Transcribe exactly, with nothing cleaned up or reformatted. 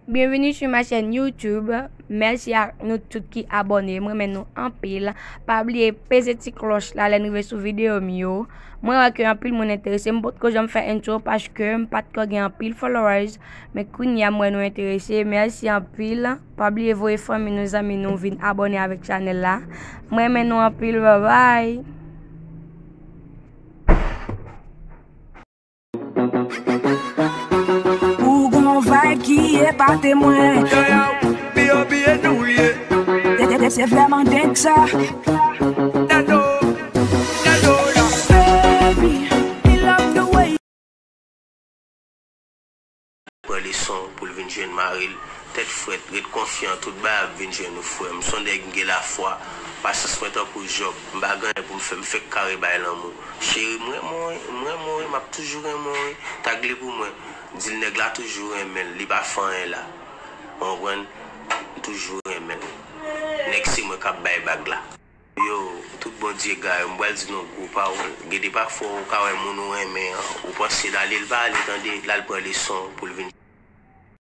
Bienvenue sur ma chaîne YouTube. Mèsi ak nou tout ki abòne. M renmen nou anpil. Pa bliye peze ti klòch la lè n rive sou videyo m yo. Mwen wè ke anpil moun enterese. M potko janm fè intro paske m pa t ko gen anpil followers. Men kounye a m wè nou enterese. Mèsi anpil. Pa bliye voye fanmi nou, zanmi nou vin abòne avèk chanèl la. M renmen nou anpil. Bye bye. Ou gon vibe ki epate mwen. Yo, yo, B O B nou ye. Se vlèman deng sa. Nado, Nado la. Baby, me love the way. Pran leson pou l vin jwenn mari l. Tèt frèt, ret konfyan, tout bagay ap vin jwenn ou frè m. S on nèg m gen lafwa, pasyans mwen tankou Jòb. M pa gen anyen pou m fè, m fèk kare bay lanmou. Cheri, m renmen w wi, m renmen w wi, m ap toujou renmen w wi. Tag li pou mwen, di l nèg la toujou renmen l, li pa fè anyen la. Ou konprann? M toujou renmen l. Nèg se mwen k ap bay bag la. Yo, tout Bondye gay, m pral di nou gwo pawòl. Gen de pafwa ou ka wè moun ou renmen an, ou panse l ale, l pa ale tande, l al pran leson pou l vin.